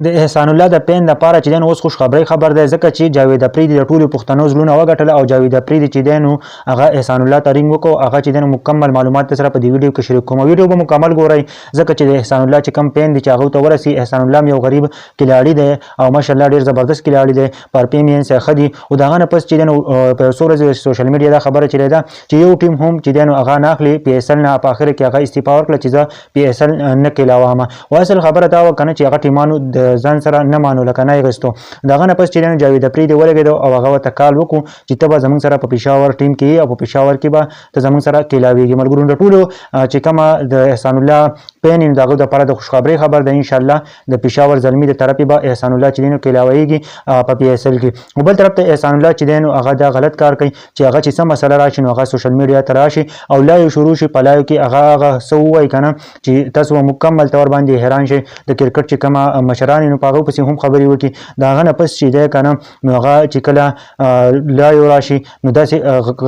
د احسان الله د پین د پاره چې دی نو اوس خوشخبرۍ خبر دی، ځکه چې جاوید اپریدي د ټولو پښتنو زړونه وګټل او جاوید اپریدي چې دی نو هغه احسان الله ته رینګ وکړو. هغه چې دی نو مکمل معلومات سره په دې ویډیو کې شریک کوم. ویډیو به مکمل ګورئ، ځکه چې د احسان الله چې کوم پین دی چې هغه ته ورسي. احسان الله یو غریب کلاړی دی او ماشاءالله ډیر زبردست کلاړی دی، پرفارمنس یې ښه دی. او د هغه نه پس چې دی نو په څو ورځې سوشل میډیا دا خبره چلیده ده چې یو ټیم هم چې دی نو هغه نه اخلي پی ایس ال نه. په اخر کې هغه استعفا ورکړه چې زه پی ایس ال نه کلاوم. او اصل خبره دا وه کنه چې هغه ټیمانو د ځان سره نه مانو، لکه نه یې غستو. د هغه نه پس چې دی نو جاوید اپریدي ولګېدو او هغه ورته کال وکړو چې ته به زموږ سره په پېښور ټیم کې او په پېښور کې به ته زموږ سره کلاویږي. ملګرو، د ټولو چې کومه د احسان الله پین د هغه دپاره د خوشخبرۍ خبر ده. انشاءالله د پېښور زلمي د طرفې به احسان الله چې دی نو کلاویږي په پی ایس ال کې. او بل طرف ته احسان الله چې دی نو هغه دا غلط کار کوي چې هغه چې څه مسله راشي نو هغه سوشل میډیا ته راشي او لایو شروع شي. په لایو کې هغه هغه څه ووایي که نه چې تاسو به مکمل طور باندې حیران شئ. د کرکټ چې کومه مشران نو په هغه پسې هم خبرې وکړي. د هغه نه پس چې دی که نه نو هغه چې کله لایو راشي نو داسې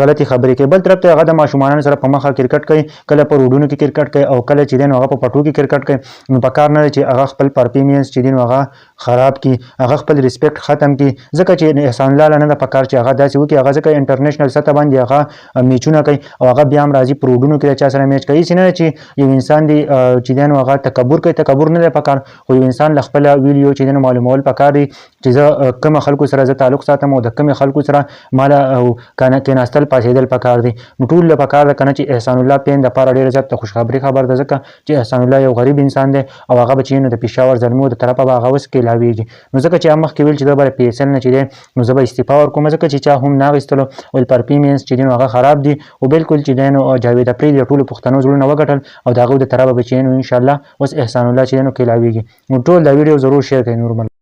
غلطې خبرې کوي. بل طرف ته هغه د ماشومانو سره په مخه کرکټ کوي، کله په روډونو کې کرکټ کوي او کله چې دی نو هغه په پټو کې کرکټ کوي. نو په کار نه دی چې هغه خپل پرفارمنس چې دی نو هغه خراب کی، هغه خپل ریسپیکټ ختم کی، ځکه چې احسان الله له نه ده پکار چې هغه داسې وکړي. هغه ځکه انټرنیشنل سطح باندې هغه میچونه کوي او هغه بیا هم راځي په روډونو کې د چا سره میچ کوي. هسې نه ده چې یو انسان دی چې دی نو هغه تکبر کوي. تکبر نه دی پکار، خو یو انسان له خپله ویلیو چې دی نو معلومول پکار دي چې زه کوم خلکو سره زه تعلق ساتم او د کومې خلکو سره ماله او کنه کېناستل پاڅېدل پکار دي. نو ټول له پکار ده کنه چې احسان الله پین دپاره ډېره زیاته د خوشخبري خبر ده، ځکه چې احسان الله یو غریب انسان دی او هغه به چې نو د پېښور زلمو د طرفه به هغه اوس کېلاویږي. نو ځکه چې هغه مخکې ویل چې زه به پی ایس ال نه چې دی نو زه به استعفا ورکوم، ځکه چې چا هم نه اخیستلو، ویل پرفارمنس چې دی نو هغه خراب دي. او بالکل چې دی نو جاوید اپریدي د ټولو پښتنو زړونه وګټل او د هغو د طرفه به چې نو انشاءالله اوس احسان الله چې دی نو کېلاویږي. نو ټول دا ویډیو ضرور شیر کړئ نور ملګرو.